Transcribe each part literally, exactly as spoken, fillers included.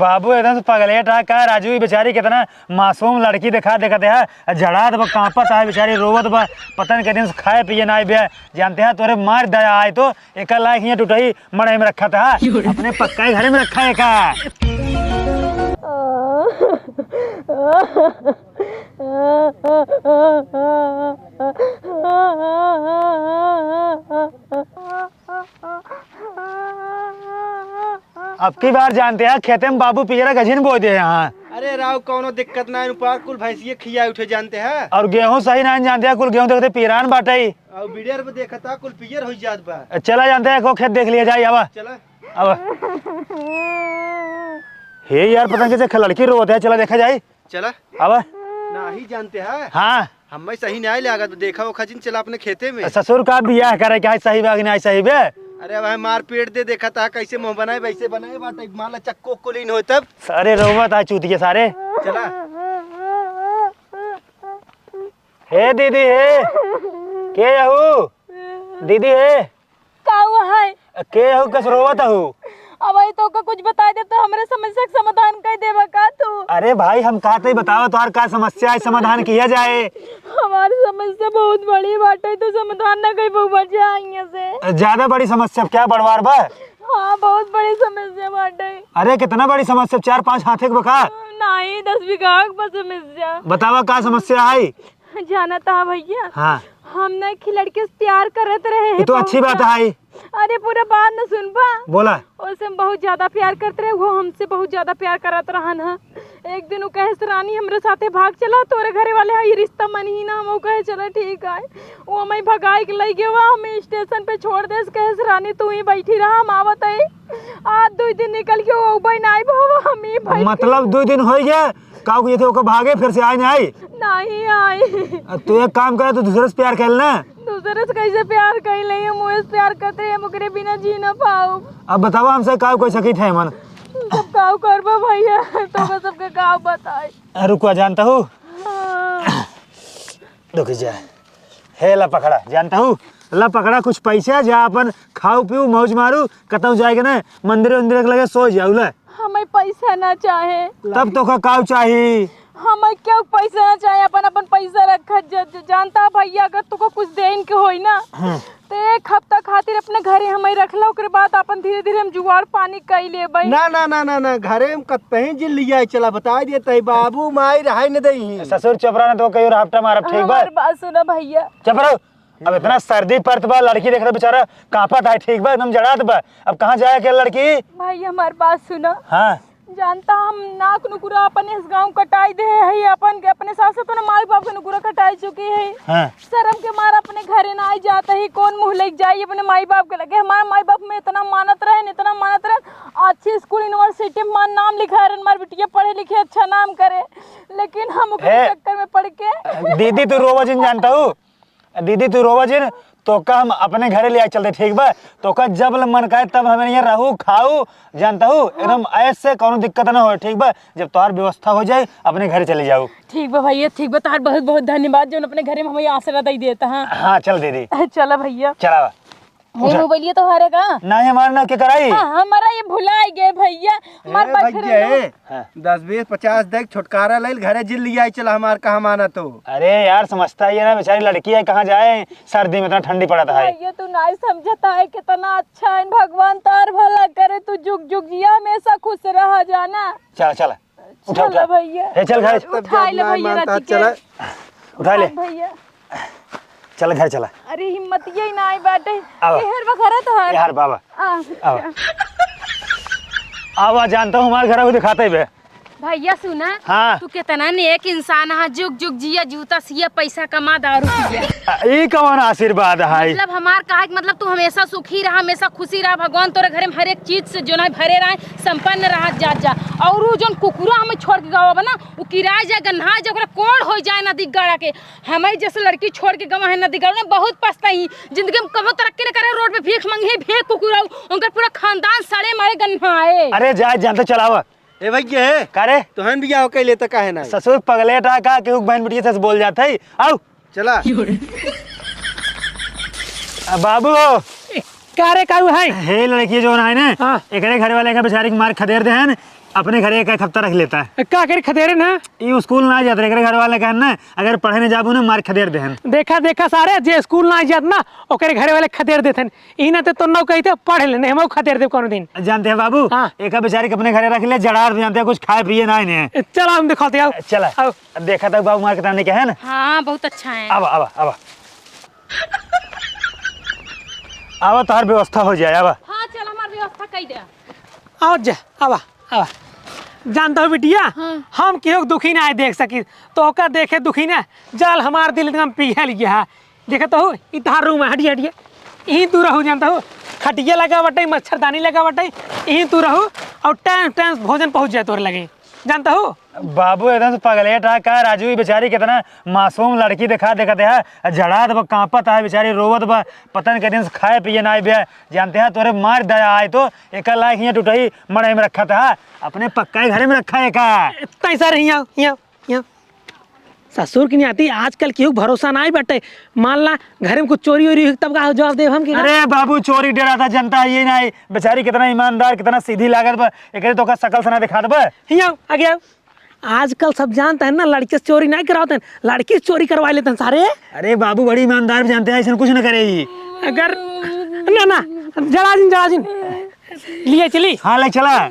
बाबू एकदम से पगलेट है का राजू? ई बेचारी कितना मासूम लड़की देखा, देखत है, जड़ात बा, कांपत है बेचारी, रोवत बा, पता नहीं कितने दिन से खाए पिए ना आए बे। जानते हैं तोरे मार दया आए तो एका लायक हियाँ टुटही मड़ई में रखा था, अपने पक्का ही घरे में रखा है का? अब की बार जानते हैं खेते में बाबू पियरा गझिन बोए दे हैं। अरे राव, कौनो दिक्कत ना, ऊपर कुल भैंसिए खिया उठे जानते हैं। और गेहूं सही ना जानते हैं, कुल गेहूं देखते पियरान बाटे। और बिड़ियर पे देखता, कुल पियर हो जात बा। चला जानते हैं, को खेत देख लिया जाए, आवा। चला। आवा। हे यार, पता नहीं कैसे लड़की रोवत है, चला देखा जाए। चला। आवा। नाही जानते हैं। हाँ। हमें सही नहीं लागत, देखा ओखा जिन, चला अपने खेते में। ससुर का बियाह करे के है, सही बा कि नहीं सही बे? अरे भाई, मार पेट दे, देखा था कैसे मुंह बनाए, वैसे बनाए बाटे, मान ला चक्को कुलीन हो तब। अरे रोवत है चूतिया सारे। चला। हे दीदी हे, के हऊ? दीदी हे। का हुआ है? के हऊ, कस रोवत हऊ? अब आई तो का कुछ बताई दे तो हमरे समस्या के समाधान कर देबा का तू? अरे भाई, हम का तई बतावा तोहार का समस्या है, समाधान किया जाए। हमारी समस्या बहुत बड़ी बाटे, तो समाधान ना कई बउआ जा यहाँ से। ज्यादा बड़ी समस्या क्या बड़वार बा? हाँ, बहुत बड़ी समस्या बाटे। अरे कितना बड़ी समस्या, चार पाँच हाथे के बका? नहीं, दस बीघा के बा समस्या। बतावा का समस्या है? जानत हा भैया, हाँ। हम ना एक लड़के से प्यार करत रहे ये हैं तो बहुत अच्छी बात ज्यादा। है। अरे पूरा बात न सुनबा। बोला। ओसे हम बहुत ज्यादा प्यार करत रहे, वो हमसे बहुत ज्यादा प्यार करत रहन ह। एक दिन उ कहे से रानी हमरे साथे भाग चला, तोरे घरे वाले हई रिश्ता मन ही ना, हम उ कहे चला ठीक है। वो हमें भगाए के लई गवा, हमें स्टेशन पे छोड़ देस, कहे से रानी तू ही बैठी रहा, हम आवत है। आज दो दिन निकल के वो उबई ना आई बाबा, हम ही बैठ मतलब दो दिन हो गया, का कहते ओकर भागे फिर से आए नहीं आई? नहीं आई। आ, तू एक काम कर, तू दूसरे से प्यार कर ले। दूसरे से कैसे प्यार कर ले? हम उहे से प्यार करते हैं, हम ओकरे बिना जी ना पाउब। अब बतावा हमसे का कोई सकी थे मन? सब का करबा भैया, तो मैं सबके का बताई। आ, रुको, जानता हूँ। हाँ। रुक जा। हे ला पकड़ा, जानता हूँ? ला पकड़ा कुछ पैसा, जा अपन खाऊ पीऊ, मौज मारू, कतऊ जाए के ना, मंदिर उंदिर के लगे सो जाऊ ला। हमें पैसा ना चाहे। तब तोका काऊ चाही? हमें क्यों पैसा ना चाहे, अपन, अपन पैसा रखा। ज-, ज-, जानता भैया, अगर तोका कुछ देन के होई ना, हाँ। तो एक हफ्ता खातिर अपने घरे हमें रख लो, ओकरे बाद अपन धीरे धीरे हम जुगाड़ पानी कई लेबै। ना, ना, ना, ना, ना, घरे हम कतहीं जिन लिया चला, बताई देत ही, बाबू माई रहाई न देई। ससुर चपरा ना तो कहियो रापटा मारब, ठीक बा? हमार बात सुना भैया। चुप रहो। अब इतना सर्दी पड़त बा, लड़की देख रहा बेचारा कांपत है, ठीक बा, एकदम जड़ात बा। अब कहाँ जाए के लड़की? भाई, हमार बात सुना। हाँ। जानता, हम नाक नुकुरा अपने इस गाँव कटाई दे है, अपन, अपने सास से तो ना माई बाप के नुकुरा कटाई चुकी है। हाँ। शर्म के मार अपने घरे ना आई जाता ही, कौन मुँह लेके जाई अपने माई बाप के लगे? हमार माई बाप में इतना मानत रहे, इतना मानत रहे, अच्छी स्कूल यूनिवर्सिटी में हमार नाम लिखा रहे, हमार बिटिया पढ़े लिखे अच्छा नाम करे, लेकिन हम ओकरे हे। चक्कर में पड़ के दीदी, तू रोवा जिन, जानता हूँ। दीदी, तू रोवा जिन, तोका हम अपने घरे ले आए चलते, ठीक बा? तोका जब मन करे तब हमें यहाँ रहू, खाऊ, जानता हूँ, हाँ। एकदम ऐसे कौनो दिक्कत ना हो, ठीक बा? जब तोहार व्यवस्था हो जाए, अपने घरे चले जाऊ। ठीक बा भैया, ठीक बा, तोहार बहुत बहुत धन्यवाद, जौन अपने घरे में हमें आसरा दे देता, हाँ। हाँ, चल दीदी। चला भैया। चला। हे उठा। मोबाइलिया तोहार है का? नहीं, हमार ना, के कराई? हाँ, हमारा ये भुलाई गए भैया। हमार ए भैया, बखरे ए, हाँ। दस बीस पचास देख, छुटकारा ले घरे जिन लिया चला, हमार कहा माना तो। अरे यार, समझता ही है ना, बेचारी लड़की है, कहाँ जाए सर्दी में, इतना ठंडी पड़त है। भैया, तू नहीं समझता है, कितना अच्छा है, भगवान तार भला करे, तू जुग जुग जिया, हमेशा खुश रहा जाना। चला, चला। उठा, चला उठा। भैया। हे, चल घर। तब उठा जब ले ना भैया, मानता, राती के। चला। उठा ले। उठा भैया। चल घर चला। अरे हिम्मत यही ना आई बाटे। आवा। एहर बा घर तोहार? यार बाबा। आ। आवा। आवा, जानता हूँ हमार घर अभी दिखाते ही बे। भैया सुना। हाँ। तू कितना नेक इंसान है, जुग जुग जिया, जूता सिया, पैसा कमा, दारू पिया। आ, ई कौन आशीर्वाद है? मतलब हमार कहा कि मतलब तू हमेशा सुखी रहा, हमेशा खुशी रहा, भगवान तोरे घरे में हर एक चीज से जो ना भरे रहे, संपन्न रहत जात जा। और उ जौन कुकुरा हमें छोड़ के गवा बा ना, उ किराए जाए, गन्हाए जाए, ओकरा कोड़ हो जाए नदी गड़ा के। हमें जैसे लड़की छोड़ के गवा है नदी गड़ा में, बहुत पछताई। जिंदगी में कबो तरक्की न करे, रोड पे भीख मंगी, भीख कुकुरा, उनकर पूरा खानदान सड़े मारे गन्हाए। अरे जाए, जानते चलावा। ए भैया, का रे? तोहन बियाह कइले त काहे ना? ससुर पगलेट है का, केहू के बहन बिटिया से बोल जात है। आउ। चला। आ, बाबू हो। का रे, काऊ है? हे लड़की जौन है ने, हाँ। एकरे घर वाले का बेचारी के मार खदेर दे हैं। अपने घरे एक, एक हफ्ता रख लेता है। का करी, खदेरे ना। ई स्कूल ना जात रहे, एकरे घर वाले कहन ना, अगर पढ़े न जाबू ना, मार खदेर देहन। देखा, देखा सारे, जे स्कूल ना जात ना, ओकरे घरे वाले खदेर देथन। ई ना ते तो नौ कहिते, पढ़ ले, नहीं हम खदेर देब कोनो दिन। जानते हैं बाबू, हाँ। एका बेचारी के अपने घरे रख ले, जड़ार जानते हैं, कुछ खाए पिए ना इन्हें। चला हम दिखाते आओ। चला। आओ। देखा था बाबू मार के ताने के है ना? हाँ, बहुत अच्छा है। आवा, आवा, आवा। आवा, तोहार व्यवस्था हो जाए, आवा। हाँ, चल, हमार व्यवस्था कई दे। आवा जा, आवा, आवा। जानता हो बिटिया, हाँ। हम केहू के दुखी ना आए देख सकी, तो ओका देखे दुखी ना, जल हमार दिल एकदम पिघल गया है। देखत हो, ई तहार रूम है, हटिया, हटिया। यहीं तू रहू, जानता हो, खटिया लगा बटे, मच्छरदानी लगा बटे, यहीं तू रहू, और टाइम टाइम भोजन पहुँच जाए तोरे लगे, जानता हो। बाबू एकदम से पगलेट है का राजू, ई बेचारी कितना मासूम लड़की देखा, देखत है, जड़ात बा, कांपत है बेचारी, रोवत बा, पता नहीं कितने दिन से खाए पिए ना आए बे, जानते हैं तोरे मार दया आए तो एक लाख यहाँ टुटही मड़ई में रखा था, अपने पक्का ही घरे में रखा है का। तैसा रही, यहाँ, यहाँ, यहाँ। ससुर की नाती आजकल केहू भरोसा नाई बाटे। मान ला घरे में कुछ चोरी वोरी हुई तब का जवाब देब हम कि का? अरे बाबू, चोरी डराता जनता है ये नाई। बेचारी कितना ईमानदार, कितना सीधी लागत बा। एकरे तो का शकल से ना दिखात बा। हियाँ, आगे आओ। आजकल सब जानता है ना, लड़के से चोरी नाई करावत हैं, लड़की से चोरी करवा लेते हैं सारे। अरे बाबू, बड़ी ईमानदार जानते हैं, ऐसा कुछ ना करे ही। अगर ना, ना, जड़ा जिन, जड़ा जिन। लिए चली। हाँ, ले चला।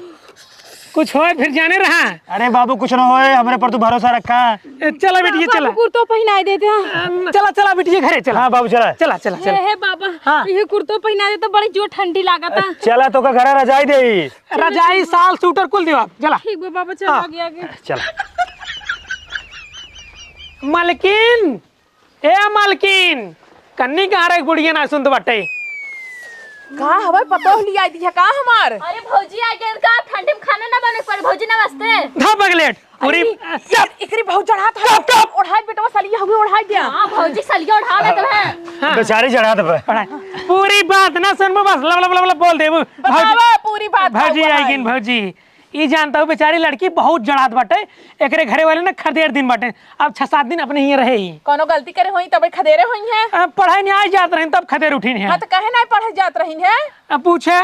कुछ होए फिर जाने रहा। अरे बाबू, कुछ ना होए, हमरे पर तू भरोसा रखा। ए, चला बेटिया, बाबू, चला। कुर्तो पहिनाए देते हैं। चला, चला बेटिया, घरे चला। हाँ बाबू, चला। चला, चला, हे, चला। हे बाबा, हाँ। ये कुर्तो पहिना दे तो बड़ी जोर ठंडी लागत है। चला, तो का घरा रजाई दे। रजाई, साल, सूटर कुल देवा। चला। ठीक बा बाबा, चला हाँ। आगे, आगे। चला। मालकिन, ए मालकिन, कन्नी कहाँ रही बुढ़िया ना सुनत बाटे। का हवे पतोह लिया दी है का हमार? अरे भौजी आ गए का, ठंडी में खाना ना बने पड़े। भौजी नमस्ते। धा पगलेट, पूरी अरे, चुप। एकरी बहुत जड़ात है। चुप, चुप। ओढ़ाई बेटवा सलिया हुई ओढ़ाई दिया। हाँ भौजी सलिया ओढ़ा लेते हैं। हाँ। बेचारी जड़ात बा। ओढ़ाई। पूरी बात ना सुनबो बस लब लब लब लब बोल देबो। बतावा भौजी, पूरी बात भौजी का आई हुआ गिन है। भौजी। ई जानता हूँ बेचारी लड़की बहुत जड़ात बाटे, एकरे घरे वाले ना खदेड़ दिन बाटे, अब छह सात दिन अपने हियाँ रहे ही। कौनो गलती करे होई तबे खदेरे होई हैं। अब पढ़ाई नहीं आई जात रही तब खदेड़ उठिन है। हाँ तो काहे नहीं पढ़े जात रही हैं? अब पूछे।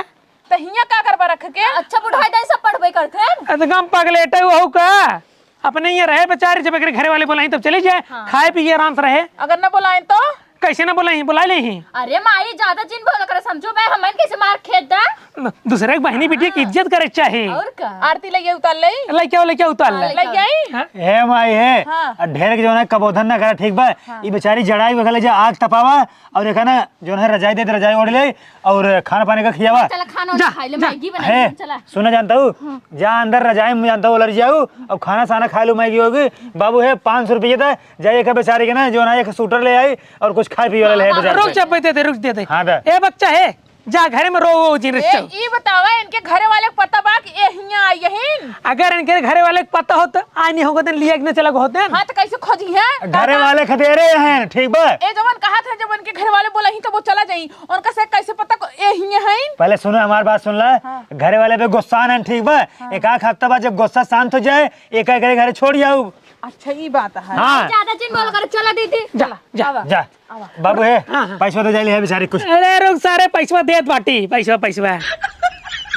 तो हियाँ का करबा रख के? अच्छा बुढ़ाई दाई सब पढ़बे करते हैं। एकदम पगलेटे वहू का, अपने हियाँ रहे बेचारी, जब एकरे घरे वाले बोलाई तब चली जाए, हाँ। खाए पिए आराम से रहे। अगर न बोलाएं तो? कैसे ना बोलाई, बुला ले ही। अरे माई, ज्यादा जिन बोला करे, समझो बे, हमन कैसे मार खेत दा। न, दूसरे के बहिनी बिटिया की हाँ। इज्जत करे चाही। और का? आरती लइके उतार ले। लइके आओ, लइके उतार हाँ, ले। लइके लइके आई? हाँ? हे माई हे, हाँ। आ ढेर के जौन है कबोधन ना करे, ठीक बा? हाँ। ई बेचारी जड़ाई बगले जा आग तपावा और एका ना जौन है रजाई दे दे, रजाई ओढ़ ले और खाना पानी का खियावा। चला खाना जा, खा ले, जा। मैगी बना हे, ले, चला। सुना जानता हूँ, हाँ। जा अंदर रजाई में जानता हूँ, उलर जाऊ और खाना साना खा लो, मैगी होगी। बाबू हे, पाँच सौ रुपये दे, जाइए का बेचारे के ना, जौन है एक सूटर ले आई और कुछ खाए पिए वाला ले आई बाबा, बेचारे रुक के। जा, दे दे, रुक दे दे। हाँ, दे। ए बच्चा है, जा घरे में रो, वो जिन ए, रिश्ता। ई बतावा, इनके घरे वाले के पता बा कि ए हियां आई यहीन? अगर इनके घरे वाले के पता होत, आए नहीं होगत, लिया के न चला होत। हाँ, तो कैसे खोजी है? घरे वाले खदेरे हैं, ठीक बा? ए जवन कहा था, जब उनके घरे वाले बोला ही तो वो चला जाई, उनका से कैसे पता को ए हियां हैं? पहले सुनो हमार बात सुन ला। हाँ। घरे वाले पे गुस्सा न, ठीक बा? हाँ। एक आध हफ्ता बाद जब गुस्सा शांत हो जाए, एक एक घरे छोड़ जाऊ। अच्छा, ई बात है। हाँ। ज्यादा जिन बोल कर, चला दीदी। जा, जा। आवा। जा। आवा। बाबू हे, हाँ, हाँ। पैसवा दे जाइले है बेचारी कुछ। अरे रुक सारे, पैसवा देत बाटी, पैसवा, पैसवा।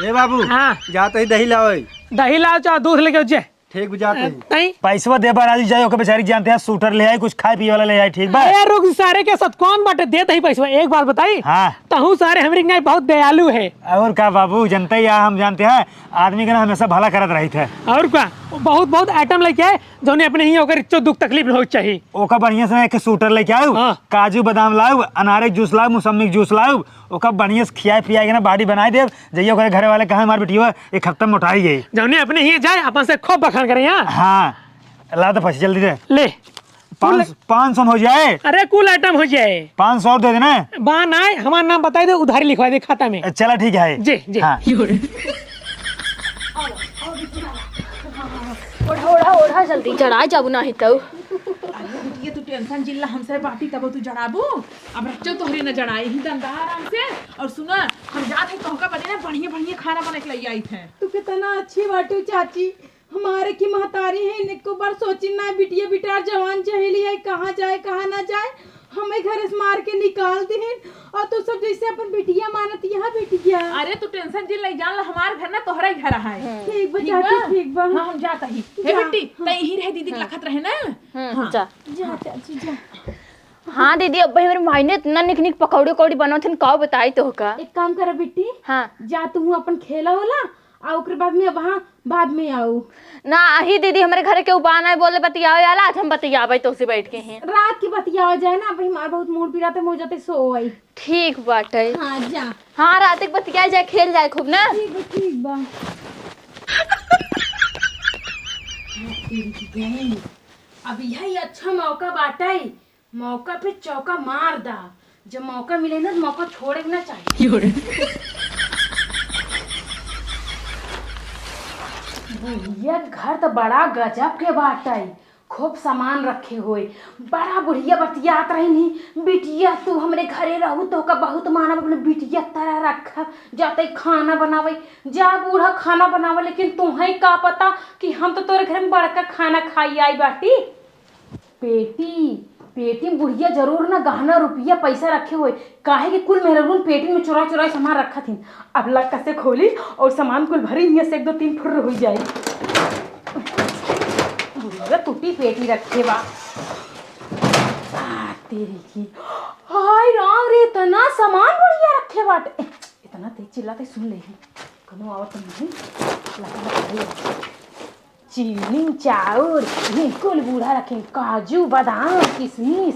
ए बाबू, हाँ। जात ही दही लाओ। दही लाओ, चाहे दूध लेके जे। ठीक, जात ही। तई? पैसवा दे बा राजू, जाए ओके बेचारी जानते हैं, सूटर ले आई, कुछ खाए पिए वाला ले आई, ठीक बा? अरे रुक सारे के साथ कौन बाटे, देत ही पैसवा। एक बात बताई? हाँ। तहू सारे हमरी गाय बहुत दयालु है। और का बाबू, जनते ही आ, हम जानते हैं, आदमी के ना हमेशा भला करत रही थे। और का, बहुत, बहुत आइटम लेके आए, जौने अपने ही ओकर इच्चो दुख तकलीफ न हो चाहिए। ओका बढ़िया से एक सूटर लेके आऊ, हाँ। काजू बादाम लाऊ, अनारे के जूस लाऊ, मौसम्मी के जूस लाऊ, ओका बढ़िया से खियाए पियाए के ना बॉडी बनाए देब। जइया ओकरे घरे वाले कहा हमार बिटिया एक हफ्ता मोटाई गई। जौने अपने ही जाए, अपन से खूब बखान करे, हाँ। हाँ, ला तो पैसे जल्दी दे। ले। पाँच, कुल पाँच सौ में हो जाए। अरे कुल आइटम हो जाए। पाँच सौ और दे देना। बा ना, हमार नाम बताई दे, उधारी लिखवा दे खाता में। चला ठीक है। जी, जी। हाँ। ओढ़ा, ओढ़ा, ओढ़ा, जल्दी चढ़ा जाबू नाही तो। अरे बिटिया, तू टेंशन जिल्ला हमसे बाटी तब तू जड़ाबू। अब रच्चो तोहरे न जड़ाई ही दंदा आराम से। और सुना, हम जात है तोहका बदे ना बढ़िया बढ़िया खाना बना के ले आई थे। तू कितना अच्छी बाटू चाची, हमारे की महतारी है, एको बार सोची ना बिटिया बिटार जवान चहेली है, कहाँ जाए कहाँ ना जाए। हमें घर से मार के निकाल देहेन और तू सब जैसे अपन बिटिया मानत यहाँ बिटिया। अरे तू tension जिन ले, जान ला हमार घर ना तोहरा ही घर है। ठीक बा ठीक चाची, बा? ठीक बा। हाँ, हम जात ही। हे जा, बिट्टी, हाँ। तै यहीं रहे, दीदी के हाँ। लखत रहे ना। हम्म, हाँ। जा। जा चाची जा। हाँ दीदी, अब हमरे माई ने इतना निक निक पकौड़ी उकौड़ी बनौत हन, का बताई तोहका। एक काम करा बिट्टी, हाँ। जा तू अपन खेला होला, आ ओकरे बाद में वहाँ बाद में आऊ। ना, अही दीदी, हमरे घरे केहू बा नाहीं बोले बतियावे वाला, आज हम बतियावे तोसे बैठ के हैं। रात के बतियावा जाए ना, अभी हमार बहुत मूड पिरात है, मैं जाते सोवई। ठीक बाटे। हाँ, जा। हाँ, रात के बतियाए जाए, खेल जाए खूब ना। ठीक बा, ठीक बा। अब यही अच्छा मौका बाटे, मौका पे चौका मार दा। जब मौका मिले ना, तो मौका छोड़े के ना चाहिए। बुढ़िया के घर तो बड़ा गजब के बाटे, खूब सामान रखे होए। बड़ा बुढ़िया बतियात रही नहीं, "बिटिया तू हमरे घरे रहू तो का बहुत मानब, अपने बिटिया तरह रखब, जाते खाना बनावे।" जा बूढ़ा खाना बनावे, लेकिन तुहें का पता कि हम तो तोरे घर में बड़का खाना खाई आई बाटी। पेटी, पेटी में बुढ़िया जरूर ना गहना, रुपया, पैसा रखे होए, काहे कि कुल मेहरारून पेटी में चुरा चुरा सामान रखत हिन। अब लक कसे खोली और सामान कुल भरी, हियां से एक दो तीन फुर्र हुई जाई। बुढ़िया टूटी पेटी रखे बा। आ, तेरी की। हाय राम रे, इतना सामान बुढ़िया रखे बाटे। इतना तेज चिल्लाते सुन ले ही। कनो आवत नहीं। लगा, लगा, लगा। चीनी, चाउर, घी, कुल बूढ़ा रखे हैं। काजू, बादाम, किशमिश,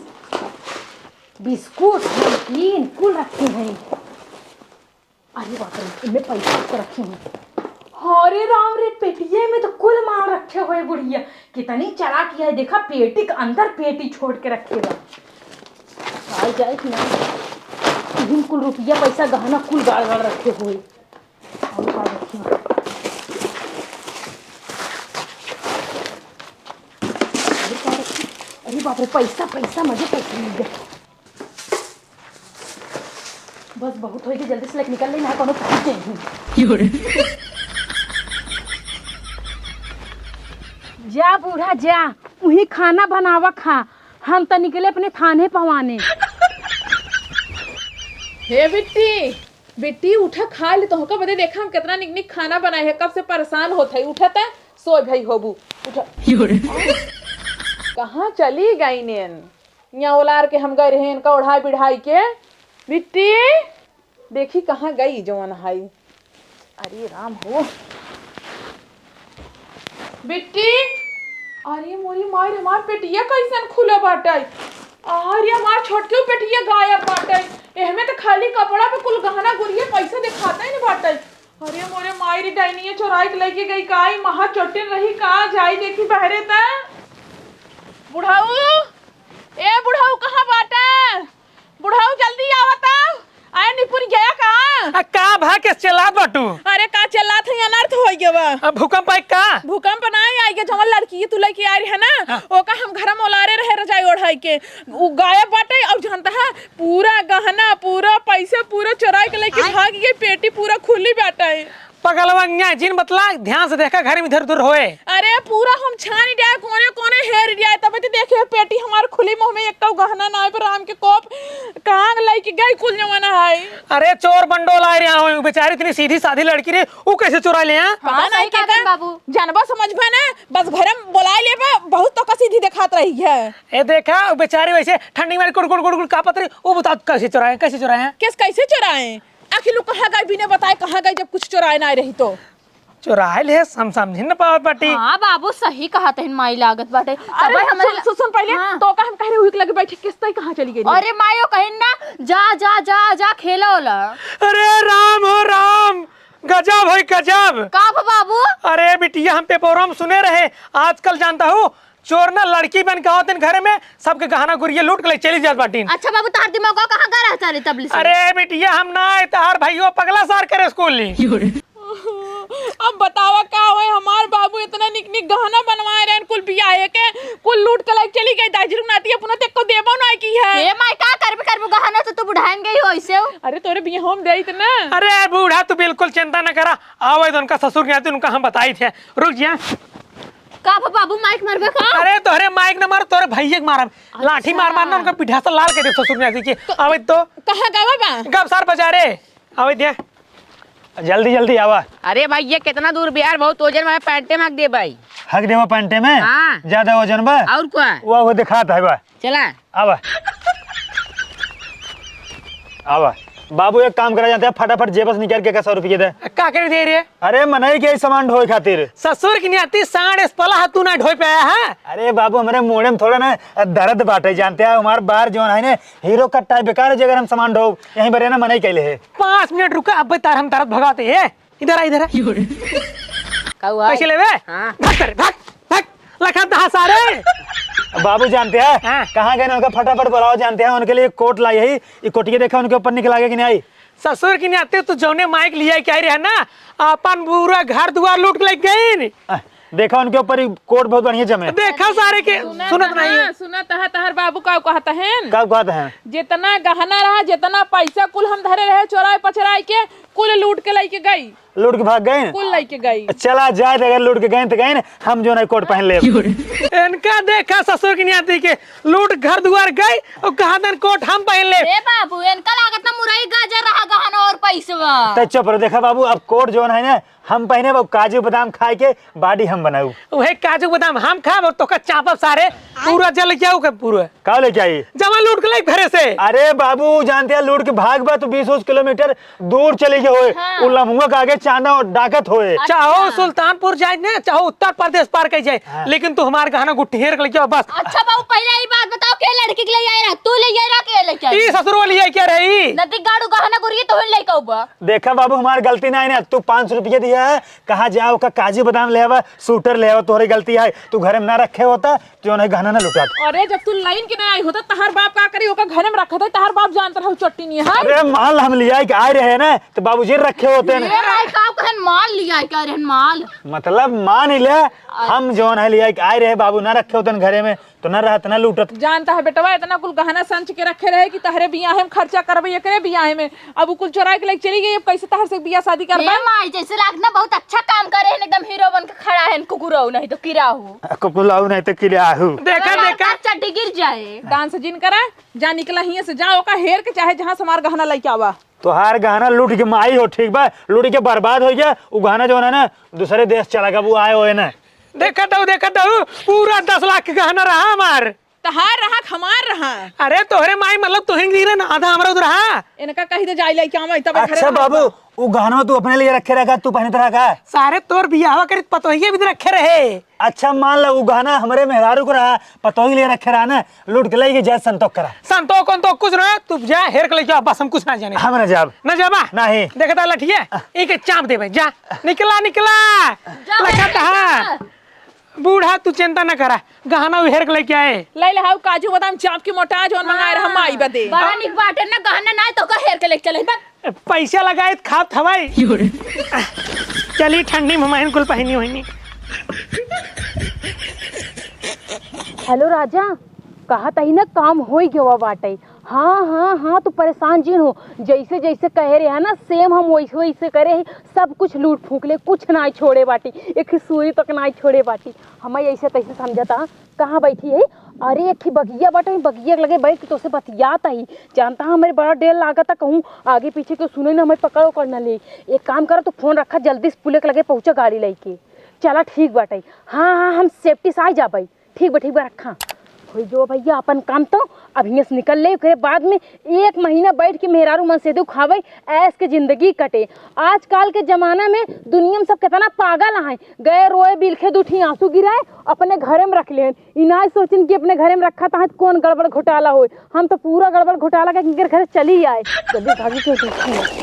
बिस्कुट, नमकीन, कुल रखे हैं। अरे बाप रे, इनमें पैसा तो रखे हैं। अरे राम रे, पेटिये में तो कुल माल रखे हुए बुढ़िया। कितनी चालाक है, देखा पेटी के अंदर पेटी छोड़ के रखे बा। आ जाए कि ना, इहिन कुल रुपया पैसा गहना कुल गाड़ गाड़ रखे हुए। और का रखी? अरे का रखी? अरे बाप रे, पैसा, पैसा, मजे पैसा मिल गया। बस बहुत होई कि जल्दी से लेके निकल ले, ना कोनो पहुंच जाए। जा बूढ़ा जा, उही खाना बनावा खा, हम त निकले अपने थाने पवाने। हे बिट्टी, बिट्टी, उठा, खा ले, तोहका बदे देखा हम कितना निक निक खाना बनाए है, कब से परेशान होत है। उठा त, सोय भई होबू, उठा। कहाँ चली गई नेन? यहाँ ओलार के हम गए रहे इनका ओढ़ाई बिढ़ाई के। बिट्टी, देखी कहाँ गई जवन हाई। अरे राम हो। बिट्टी, अरे मोरी माई रे, हमार पेटिया कैसन खुला बाटे। अरे हमार छोटके पेटिया गायब बाटे। एहमे त खाली कपड़ा पे कुल गहना गुरिया पैसा दिखाते न बाटे। अरे मोरे माई रे, डाइनिया चोराई के लेके गई का? ई महा चोटिन रही का? जाई देखी बहरे त। बुढ़ऊ, ए बुढ़ऊ, कहाँ बाटे? बुढ़ऊ, जल्दी आवा त। आए निपुर गया का? आ, का भा के चिल्लात बाटू? अरे का चिल्लात है, अनर्थ हो गया बा। अब भूकंप आई का? भूकंप ना आई, आई के जवन लड़की तू लेके आ रही है ना, हाँ। ओका हम घर में ओलारे रहे रजाई ओढ़ाई के, उ गायब बाटे। और जानता है, पूरा गहना, पूरा पैसा, पूरा चुराई के लेके आय। भाग गई, पेटी पूरा खुली बाटे। पगलवा, न्याय जिन बतला, ध्यान से देखा, घर में इधर उधर होए। अरे, पूरा हम छान दिया, कोने कोने हेर दिया, तब तो देखे, पेटी हमार खुली, मुंह में एक गहना ना है, पर राम के कोप, कहाँ लइके गई कुल जमाना है। अरे, चोर बंडोल आए रहे हो, बेचारी इतनी सीधी साधी लड़की रे, वो कैसे चुरा ले हैं? पता हाँ, नहीं सही कहते हैं। बाबू। जानबा समझबा ना, बस घर में बोला ले बा, बहुत तो का सीधी दिखात रही है। ए देखा, वो बेचारी वैसे ठंडी मारी कुड़ कुड़ कुड़ कुड़ कांपत रही, वो बता कैसे चुराए, कैसे चुराए हैं? किस, कैसे चुराए? आखिर लोग कहाँ गए बिना बताए, कहाँ गए जब कुछ चुराए ना रही तो? चुराए ले, हम समझ न पावत बाटी। हाँ बाबू, सही कहत हन माई, लागत बाटे। अरे तबे हमरे सुन, ला- सुन, सुन पहले, हाँ। तो का हम कह रहे हुई लगे बैठे, किस तई कहाँ चली गई? अरे माई, वो कहिन ना, जा, जा, जा, जा, खेला होला। अरे राम हो राम, गजब है गजब। का बा बाबू? अरे बिटिया, हम पेपरों में सुने रहे, आजकल जानता हूँ, चोर ना लड़की बन के आवत हैं घरे में, सबके गहना गुरिया लूट के ले चली जात बाटीन। अच्छा बाबू, तहार दिमाग कहाँ का रहता रे तबली से? अरे बिटिया, हम ना आए, तहार भाइयों पगला सार करे स्कूल ली। अब बतावा का होए, हमार बाबू इतना निक निक गहना बनवाए रहन, कुल बियाहे के, कुल लूट के ले चली गई। दाजी रुक नाती अपना ते को देबो ना की है। ए माई, का करबे करबू गहना से, तू बुढ़ान गई हो ऐसे हो। अरे तोरे बियाह हम दे इतना। अरे बूढ़ा, तू बिल्कुल चिंता न करा, आवे तो उनका ससुर के आते उनका हम बताई थे। रुक जा। का बा बाबू, माइक मारबे का? अरे तोहरे माइक न मार, तोहरे भैया के मारब। लाठी मार मार ना, अच्छा। उनका पीठा से लाल कर दे ससुर न्याती के। क-, अबे तो कहाँ गवा बा? गब सार बजारे। अबे दे। जल्दी जल्दी आवा। अरे भाई, ये कितना दूर बिहार, बहुत वजन में, पैंटे में हक दे भाई। हक देवा पैंटे में? हाँ। ज्यादा वजन बा? और का? वो, वो दिखात है बा। चला। आवा। आवा। बाबू, एक काम करा, जानते हैं, फटाफट जेब से निकाल के एक सौ रुपये दे। का करे दे रे? अरे, मनई के सामान ढोए खातिर। ससुर की नियति, सांड एसपला हा, तू ना ढोए पे आया है? अरे बाबू, हमरे मोड़े में थोड़ा ना दर्द बाटे, जानते हैं, हमार बार जौन है ना, हीरो कट्टा है, बेकार है, जे अगर हम सामान ढोब, यहीं पर है ना, मनई कैले है। पाँच मिनट रुका, अब तार हम दर्द भगाते हैं। इधर आ, इधर आ। का हुआ? पैसे लेबे? हाँ। भाग सारे, भाग, भाग। लखा दहा सारे। बाबू जानते हैं? हाँ। कहाँ गए ना उनका, फटाफट बुलाओ, जानते हैं उनके लिए कोट लाई है। ये कोटिया देखा उनके ऊपर निकला के कि नहीं आई? ससुर की नाते तू जौने माइक लिया के आई रहे ना, अपन पूरा घर दुआर लूट के लेके गई। आ, देखा उनके ऊपर ही कोट बहुत बढ़िया जमे। देखा सारे के सुनत सुनत ना, नहीं है। सुनत है, तहर बाबू का कहत हैं? का कहत हैं? जितना गहना रहा, जितना पैसा कुल हम धरे रहे चोराए पचराए के, कुल लूट के लेके गई। लूट के भाग गए? कुल लेके गई। चला जाए, अगर लूट के गए तो गए, हम जौन है कोट पहन लेब। इनका देखा ससुर की नाती के, लूट घर दुआर गई और कहा तन कोट हम पहन लेब। ए बाबू, इनका लागत ना मुरई गाजर रहा गहना और पैसवा। तो चुप रहो, देखा बाबू, अब कोट जौन है ना हम पहने, वो काजू बादाम खाए के body हम बनाऊ। वही काजू बादाम हम खाब और तोका चापब सारे, पूरा जल जाऊ के पूरा। का लेके आई? जमा लूट के लाई घरे से। अरे बाबू, जानते हैं लूट के भाग बा तो बीस उस किलोमीटर दूर चली गए होए। हाँ। उ लम्हुआ के आगे चांदा और डाकत होए। अच्छा। चाहो सुल्तानपुर जाए ना, चाहो उत्तर प्रदेश पार कर जाए, हाँ। लेकिन तू हमार गहना गुट्ठी हेर के लेके आओ बस। अच्छा बाबू, पहले ई बात बताओ, के लड़की के ले आए रहा? तू ले आए रहा, के लेके आई? ई ससुर वाली है क्या रही? नदी गाड़ू गहना गुरिये तो लेके आऊ बा। देखा बाबू, हमार गलती ना है ना, तू पाँच सौ रुपये दिया है, कहाँ जाओ का काजू बादाम ले आवा, सूटर ले आवा, तोहरे गलती है, तू घरे में ना रखे होता, जौन है गहना ना लुटात। अरे, जब तू लाइन के ना आई होता, तहार बाप का करी, ओका घरे में रखत है, तहार बाप जानत रहो चट्टी नहीं है। अरे, माल हम लिया के आए रहे ना, तो बाबूजी रखे होते ना। ए भाई, का कहन माल लिया के आए रहन, माल? मतलब, मान ही ले, हम जौन है लिया के आए रहे, बाबू ना रखे होते घरे में, तो ना रहत, ना लूटत। जानता है बेटवा, इतना कुल गहना संच के रखे रहे कि तहरे बियाहे में खर्चा करबे, एकरे बियाहे में। अब उ कुल चोराए के लेके चली गई, अब कैसे तहर से बियाह शादी करबे? ए माई, जैसे लागत ना बहुत अच्छा काम करे हैं, एकदम हीरो बन के खड़ा है, कुकुरऊ नहीं तो किराहू। कुकुलाऊ नहीं तो किराहू। देखा, अरे, देखा। चड्डी गिर जाए। डांस जिन करा, जा निकला हियां से, जा ओका हेर के चाहे जहां से हमार गहना लेके आवा। तोहार गहना लूट के माई हो, ठीक बा, लूट के बर्बाद हो गया। उ गहना जौन है ना, दूसरे देश चला गया, वो आए होए ना। देखत हूँ, देखत हूँ, पूरा दस लाख के गहना रहा हमार। तहार रहा, हमार रहा। अरे तोहरे माई, मतलब तोहरे गिरे ना, आधा हमरा उधर रहा। इनका कही दे जाई लेके आवा, तब घरे अच्छा रहा। बाबू, उ गहनवा तू अपने लिए रखे रहा का, तू पहनत रहा का? सारे तोर बियाहवा करित पतोहिए भी रखे रहे। अच्छा मान ला, उ गहना हमरे मेहरारू को रहा, पतोही लिए रखे रहा ना, लूट के लेके जा, संतोष करा। संतोष कौन तो कुछ ना, तू जा हेर के लेके आ, बस हम कुछ ना जाने। हम ना जाब। ना जाबा? नहीं। देखता लठिया, एक चाप देबे, जा, निकला, निकला। जा, लखा हेर के तहा। जा। बूढ़ा, तू चिंता न करा, गहना उ हेर के लेके आए। ले ले, हाउ काजू बादाम चाप के मोटा जौन मंगाए रहा माई बदे। बड़ा निक बाटे ना, गहना ना तो का हेर के लेके चले बा। पैसा लगाए त खात हवाई। चली, ठंडी में महिन कुल पहिनी हुई। हेलो राजा, कहा तही ना काम होई गवा बाटे। हाँ, हाँ, हाँ, तू परेशान जिन हो, जैसे जैसे कहे रहे है ना, same हम वैसे वैसे करे हैं, सब कुछ लूट फूंक ले, कुछ नाई छोड़े बाटी, एक सुई तक नाई छोड़े बाटी। हम ऐसे तैसे समझता, कहाँ बैठी है? अरे, एक ही बगिया बाटे, बगिया के लगे बैठ के तोसे बतियात ही। जानता है, हमें बड़ा डर लागत है, कहूँ आगे पीछे के सुने ना, हमें पकड़ उकड़ ना ले। एक काम करा, तू फोन रखा, जल्दी से पुलिस के लगे पहुँचा गाड़ी लेके। चला, ठीक बाटे। हाँ, हाँ, हम safety से आ जाबे। ठीक बा, ठीक बा, रखा। होई जो भैया अपन काम तो अब हियां से निकल ले, ओकरे बाद में एक महीना बैठ के मेहरारू मन से दू खावे, ऐश के जिंदगी कटे। आजकल के जमाना में दुनिया में सब कितना पागल हैं, गए रोए बिलखे दू ठी आंसू गिराए, अपने घरे में रख लेन। ई नाय सोचिन कि अपने घरे में रखा था कौन गड़बड़ घोटाला होए। हम तो पूरा गड़बड़ घोटाला के इनके घरे चली आए। जल्दी भागी के देखी।